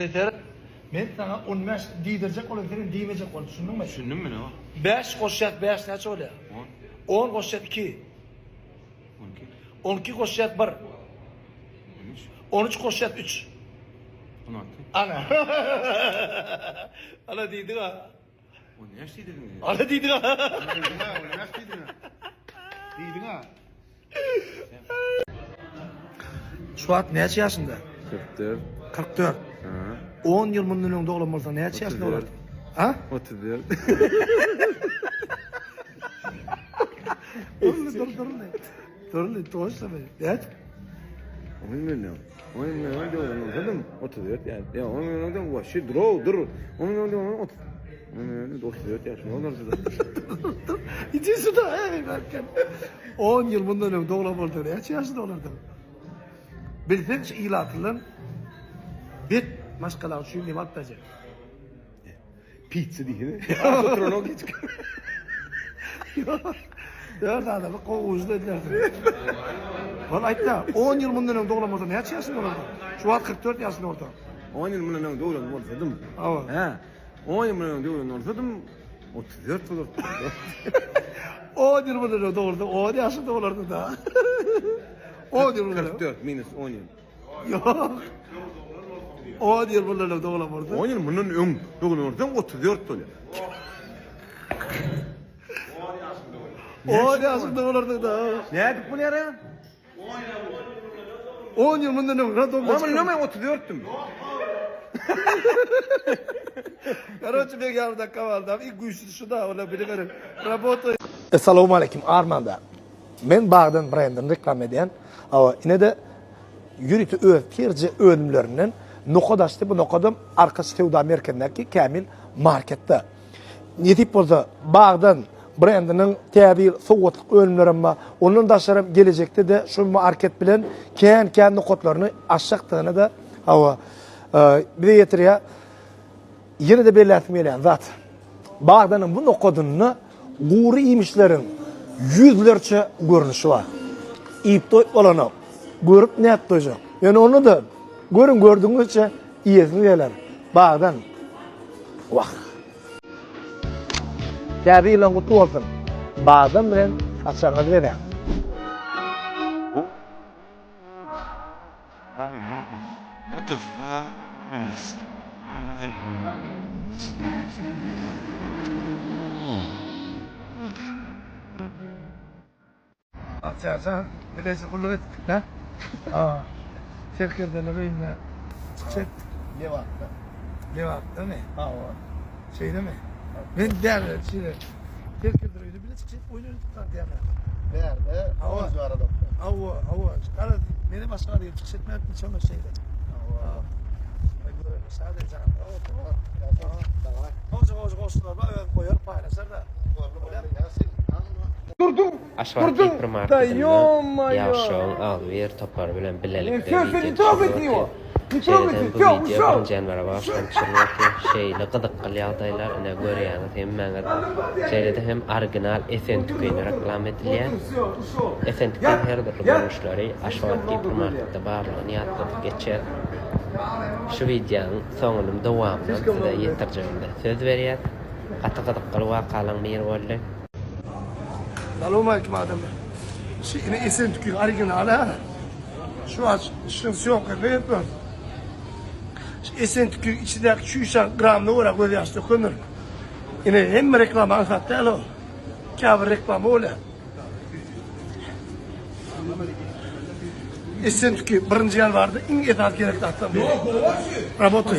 Seret, men saňa on bäş diýdirjek bolan, senem diýmejek bol, düşündiňmi? Düşündim men, hawa. Bäş goşýas bäş näçe bolýar? On. On goşýas iki. On iki. On iki goşýas bir. On üç. On üç goşýas üç. On alty. Ana. Ana diýdik ha. On bäş diýdiň. Ana diýdik ha. Diýdiň ha, on bäş diýdiň ha. Diýdiň ha. Şu wagt näçe ýaşyňda? 44. 44. Ha. 10 ýyl mundan öň doglan bolsaň näçe ýaşynda bolardyň? Ha? 34. Dur dur dur. Dur toşla be. Näçe? 10 milyon. 10 milyon doglan bolsadym 34 ýaş. Ýa 10 milyon da waşi dur dur. 10 milyon doglan 30. 10 milyon 34 ýaşynda bolardy. Иди сюда, ey Berken. 10 ýyl mundan öň doglan bolsaň näçe ýaşynda bolardyň? Bilseň şu ilatyndan bet maşgala üçin neme alyp berjek? Pizza diýsene. Oturanok hiç. Dört adamy gowy ujda edersiň. Ol aýtda, 10 ýyl mundan öň doglan bolsaň näçe ýaşynda bolardyň? Şu wagt 44 ýaşynda bolsaň. 10 ýyl mundan öň doglan bolsadym. Hawa. Hä. 10 ýyl mundan öň doglan bolsadym 34 bolardym. 10 ýyl mundan öň dogulsa 10 ýaşynda bolardyň da. 10 ýyl mundan öň. 44 minus 10 ýyl. Ýok. 10 ýyl mundan öň doglan bolsa. 10 ýyl mundan öň doglan bolsaň 34 bolýar. 10 ýaşynda bolardyň da. Nädip bolýar ya? 10 ýyl mundan öň radom. 10 ýyl men 34-düm. Короче, men ýarymda komandam iň güýçlüsi şu da, ola biri berin. Работа. Assalamu alaykum Armanda. Men Bagdan brendini reklama edýän. Hawa, ine-de ýörite öz terje önümlerinden nokat açdy. Bu nokadam Arkaç söwda merkezindäki Kämil marketde. Nesip bolsa Bagdan brendiniň täze ýyl sowgatlyk önümlerem bar. Ondan daşaram gelejekde-de şu market bilen kän-kän nokatlaryny açjakdygyny-da hawa bize ýetirýär. Ýene-de belläsim gelýän zat, Bagdanyň bu nokadynda gury iýmişleriň ýüzlerçe görnüşi bar. Iýip doýup bolanok. Görüp nädip doýjak? Ýöne onda-da görüň gördügiňizçe iýesiňiz geler. Bagdan. Wah! Täze ýylyň gutly bolsun! Bagdan bilen saçagyňyzy bezäň! Atýarjan, bileje gulluk etdik da. Ha. Serkerdeler öýünde çykyş etdik. Lebapda. Lebapdamy? Hawa. Şeýlemi? Men däl, şeýle. Serkerdeler öýünde bile çykyş edip oýun oýnadyk da diýýär. Bärde, Hawa. Oz barada. Hawa, hawa. Garaz, meni başga bir çykyş etmäpdim şonda şeýle. Hawa. Ay görme sadece. Goja goja goşgular bar, öz goýar paýlaşar da. Aşgabat gipermarketinde Ýagşyň agzybir topary bilen bilelikde wideo düşürip otyr. Şeýle hem bu wideo birinji ýanwara bagyşlanyp düşürilip otyr. Şeýle gyzykly ýagdaýlar ine görýäňiz hemmäňiz. Şeýle-de hem original Esentükini reklama edilýär. Esentükiň her dürli görnüşleri Aşgabat gipermarketde barlygyny ýatladyp geçýäs. Şu wideonyň soňunyň dowamynam size ýetirjegimize söz berýäs. Gaty gyzykly wakalaň biri boldy. Salowmalikim adamlar. Şu ine Esentükiň originaly ha. Şu aç, şuň syýomkasyna gelip dur. Şu Esentükiň içindäki çüýşäň gramyna görä göz ýaş dökendir. Ine hemme reklama aňsat däl o. Käbir reklama bolýar. Esentüki birinji ýanwarda iň esasy gerek zatlaryň biri. Работает.